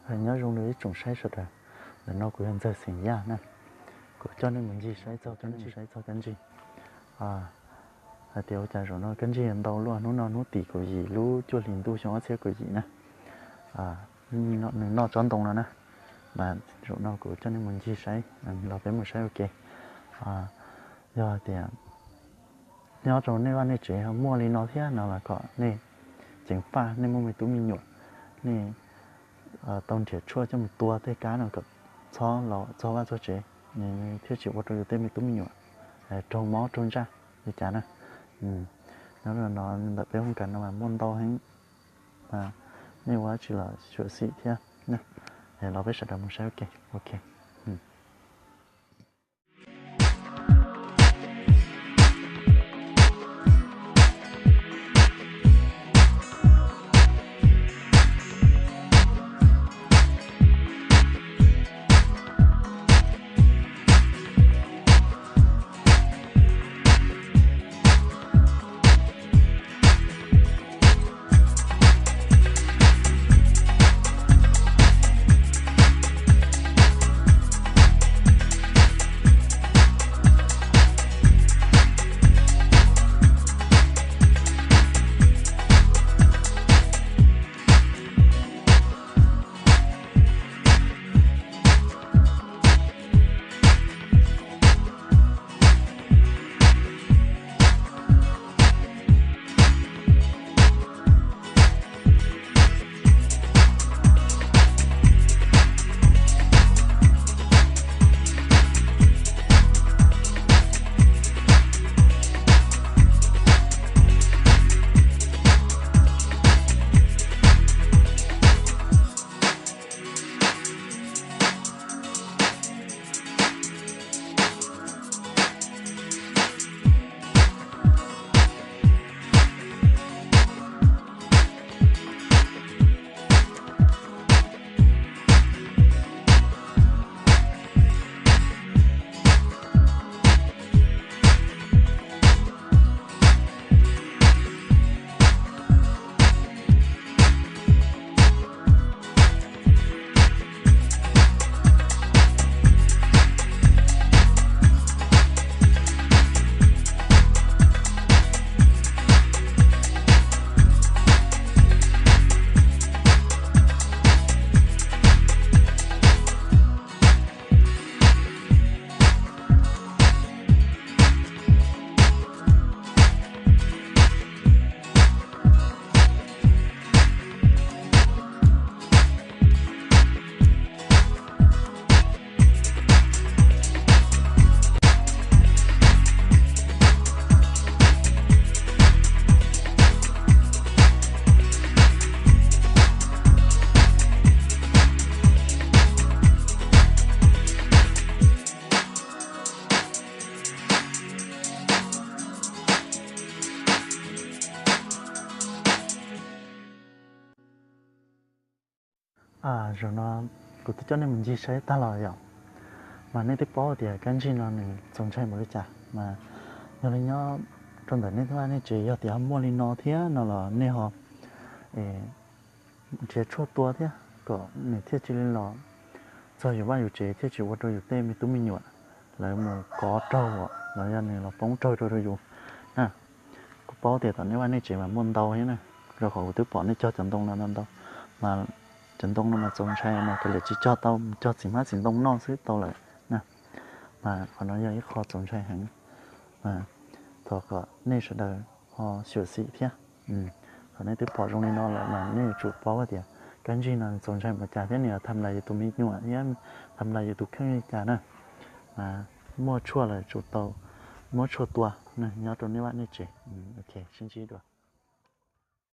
Nyob zoo rau ib tsoom saib sawv daws, ntawm no kuv yog Ntxawg Xeem Yaj na. Kuv coj nej mus ncig saib txog kab ntsig, saib txog kab ntsig hais tias ua cas zaum no kab ntsig ntau luaj. Hnub no hnub tim kaum yim lub cuaj hlis ntuj xyoo ob txhiab kaum yim na. Nws noj tsob ntoo no na, mas zaum no kuv coj nej mus ncig saib, los peb mus saib ua ke. Yog tias nyob rau nej vaj nej tsev ho muaj li no thiab no los kom nej ceev faj, nej muaj me tub me nyuam, nej tau nrhiav tshuaj coj mus tua tej kab no kom txhob los txog vaj txog tsev, thiaj tsis ua rau yus tej me tub me nyuam raug mob raug ntsaj li cas na. Nyob no ntawm peb hooj kas no mas muaj ntau heev, mas nej ua dab tsi los xyuam xim thiab. Los peb sawv daws mus saib ua ke, ok. Zaum no kuv twb coj nej mus ncig saib tag los yom, mas nej twb paub tias kab ntsig no nws txaus ntshai npaum li cas. Mas yog li nyob rau ntawm nej tej vaj nej tsev yog tias ho muaj li no thiab no los nej ho nrhiav tshuaj tua thiab kom nws thiaj tsis li los txog yus vaj yus tsev, thiaj tsis ua rau yus tej me tub me nyuam lawv mus kov raug los yog nws los poob rawg rau rau yus na. Kuv paub tias tom nej vaj nej tsev mas muaj ntau thiab na, rau qhov kuv twb pom nej cog cov ntoo no ntau ntau, mas cov ntoo no mas txaus ntshai mas kav liam tsis cog tau, cog txiv hmab txiv ntoo noj xwb tau lawm na. Mas qhov no yog ib qho txaus ntshai heev, mas thov kom nej sawv daws ho xyuam xim thiab. Thaum nej twb pom zoo li no lawm mas nej yuav tsum paub tias kab ntsig no txaus ntshai npaum cas thiab nws tham lais yus tus me nyuam thiab tham lais yus tus kheej li cas na. Mas muaj tshuaj lawm tsum tau muab tshuaj tua nyob rau nej vaj nej tsev. Ok, sib ntsib dua.